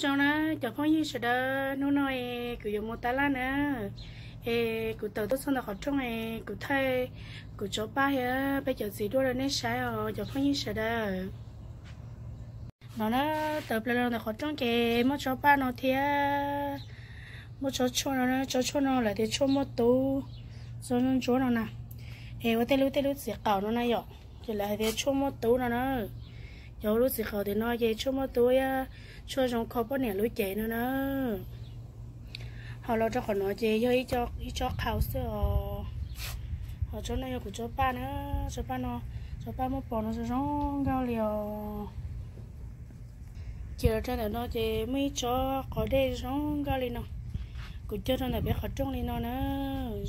Zoo na cov phooj ywg sawv daws, hnub no es kuv yuav mus tab laj na, es kuv tawm tuaj txog ntawm qhov rooj es kuv thaij kuv tsov paj thiab peb cov txiv duaj rau nej saib os cov phooj ywg sawv daws. No na, tawm plaws los ntawm qhov rooj ces muaj tsov paj no thiab muaj tsov tshuaj no, tsov tshuaj no lawv tias tshuaj muaj tub, txog ntsuab no na, es ua tej lub tej lub txiv qaum no na yom, ces lawv hais tias tshuaj muaj tub no na. Cov lub txiv qaum tim no ces tshuaj muaj tub, tshuaj zoo kho poj niam lub cev no na. Ho los rau qhov no ces yog ib tsob qhau xwb os. Ho tsob no yog kuv tsov paj na, tsov paj no, tsov paj muaj pos no zoo zoo nkauj li os. Ces los rau ntawm no ces muaj ib tsob qos dej zoo nkauj li no, kuv cog rau ntawm peb qhov rooj li no na,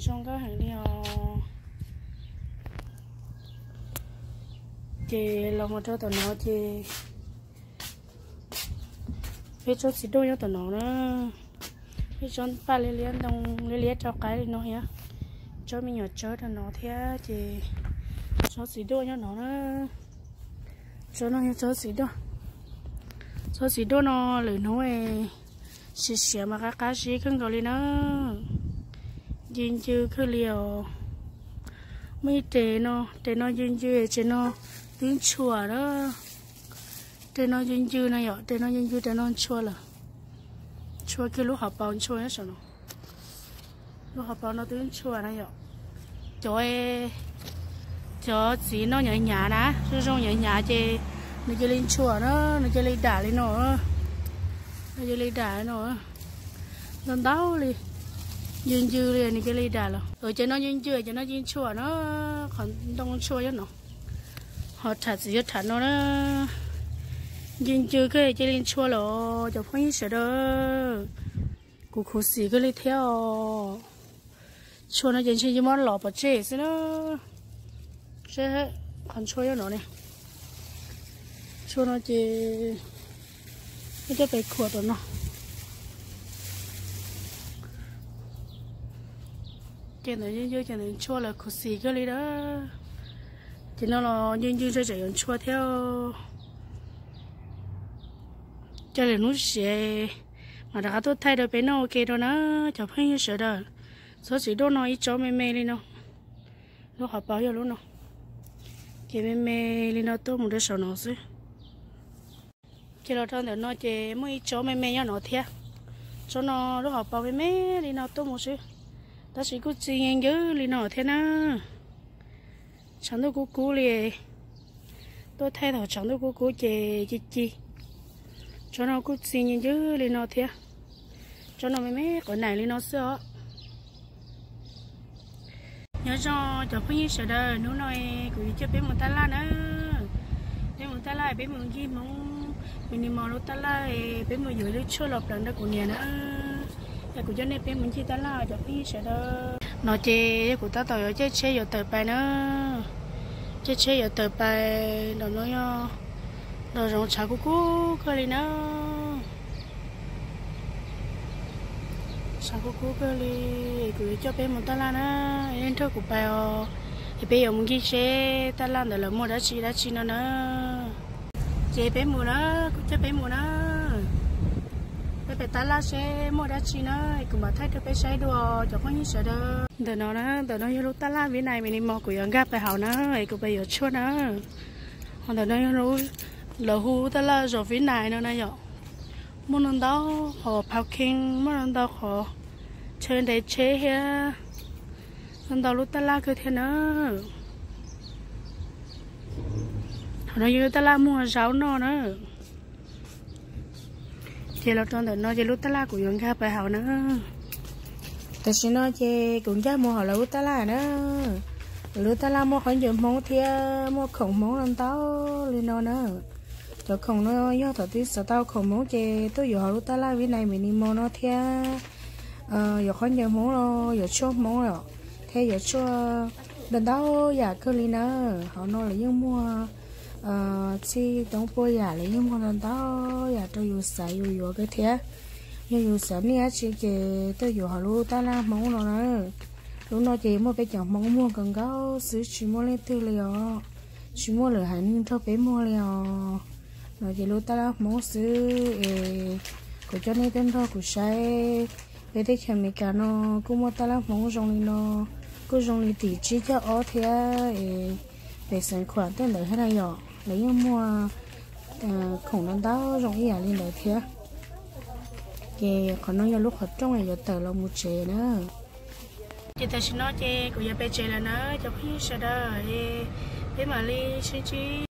zoo nkauj heev li os. Ces los mus rau tom no ces peb tsob txiv duaj nyob tom no na, peb tsob paj liab liab ntoo liab liab rau qaib li no thiab, tsob me nyuam tsawb rau no thiab ces tsob txiv duaj nyob no na. Tsob no yog tsob txiv duaj. Tsob txiv duaj no lwm hnub siav siav mas qab qab zib kawg nkaus li na. Ncw ncw kawg li os. Muaj ib res no, res no ncw ncw, res no twb ntshua na. Res no ncw ncw no yom, res no ncw ncw, res no ntshua lawm. Ntshua kiag lub hauv paus ntshua nyob saum no. Lub hauv paus no twb ntshua na yom. Cov, cov txiv no hnyav hnyav na, zoo zoo hnyav hnyav ces nws cia li ntshua na, nws cia li dam li no. Nws cia li dam li no. Ntau ntau li, ncw ncw li nws cia li dam los. Ces no ncw ncw, ces no cia li ntshua na, qhov ntoo ntshua nyob no. Ho tham txiv yog tham no na, ncw ncw kawg cia li ntshua lawm cov phooj ywg sawv daws. Kuv khuv xim kawg li thiab os. Ntshua no ces ntshe yuav muab los pov tseg xwb na. Seb, qhov ntshua nyob no ne. Ntshua no ces muab coj pem khuam tom no. Ces ntawd ncw ncw, ces ntawd ntshua lawm khuv xim kawg li na. Ces no los ncw ncw tseem yuav ntshua thiab. Coj lwm hnub siav mam rov qab tuaj thaij rau peb noj ua ke rau na cov phooj ywg sawv daws. Tsob txiv duaj no ib tsob me me li no, lub hauv paus yog lub no, ces me me li no tuaj mus rau saum no xwb. Ces los rau ntawm no ces muaj ib tsob me me nyob no thiab. Tsob no lub hauv paus me me li no tuaj mus xwb, tab sis kuj txi ncw li no thiab na. Tshav ntuj kub kub li, tuaj thaij thaum tshav ntuj kub kub ces ci ci. Tsob no kuj txi ncw ncw li no thiab. Tsob no me me quav naim li no xwb os. Nyob zoo cov phooj ywg sawv daws, hnub no kuv yuav coj peb mus tab laj na. Peb mus tab laj, peb mus ncig Hmoob, me ni mos lub tab laj, peb mus yuav ib lub tshuaj los pleev rau kuv niam na. Es kuv coj nej peb mus ncig tab laj cov phooj ywg sawv daws. No ces yog kuv tab tom yuav caij tsheb yuav tawm pais na. Caij tsheb yuav tawm pais, nram no yog nram zoov tshav kub kub kawg li na. Tshav kub kub kawg li, kuv yuav coj peb mus tab laj na, nej nrog kuv pais os. Es peb yuav mus ncig seb tab laj ntawd lawv muag dab tsi dab tsi no na. Ces peb mus na, kuv coj peb mus na. Peb pais tab laj seb muaj dab tsi na, kuv mam thaij rau peb saib dua cov phooj ywg sawv daws. Ntawm no na, ntawm no yog lub tab laj Vib Nais me ni mos kuv yuav nkag pais hauv na, es kuv pais yuav tshuaj na. Ho ntawm no yog lub, lawv hu lub tab laj zos Vib Nais no na yom. Muaj ntau ntau qhov parking, muaj ntau ntau qhov chaw nres tsheb thiab, ntau ntau lub tab laj kawg thiab na. Qhov no yog lub tab laj muag zaub noj na. Ces los rau ntawm no ces lub tab laj kuv yuav nkag pais hauv na. Tam sim no ces kuv nkag mus hauv lawv lub tab laj na. Lawv lub tab laj muaj khaub ncaws Hmoob thiab muaj khoom Hmoob ntau ntau li no na. Cov khoom no yog thaum twg xav tau khoom Hmoob ces tuaj yuav hauv lub tab laj Vib Nais me ni mos no thiab. Yuav khaub ncaws Hmoob los yuav tshuaj Hmoob los thiab yuav tshuaj ntau ntau yam kawg li na. Hauv no lawv yeej muag txhij toob puas yam, lawv yeej muag ntau ntau yam rau yus xav yus yuav kawg thiab. Yog yus xav niaj dab tsi ces tuaj yuav hauv lub tab laj Hmoob no na. Lub no ces muaj peb cov Hmoob muag kawg nkaus xwb, tsis muaj leej twg li os. Tsis muaj lwm haiv neeg nrog peb muag li os. No ces lub tab laj Hmoob xwb es Kuv coj nej tuaj nrog kuv saib, peb teb chaws Amelikas no kuj muaj tab laj Hmoob zoo li no, kuj zoo li tim tsib caug ob thiab. Pem xeev Khuam tej ntawd thiab na yom, lawv yeej muag khoom no ntau zoo ib yam li ntawd thiab. Ces qhov no yog lub qhov rooj yuav tawm los mus tsev na. Ces tam sim no ces kuv yuav pem tsev lawm na cov phooj ywg sawv daws, peb mam li sib ntsib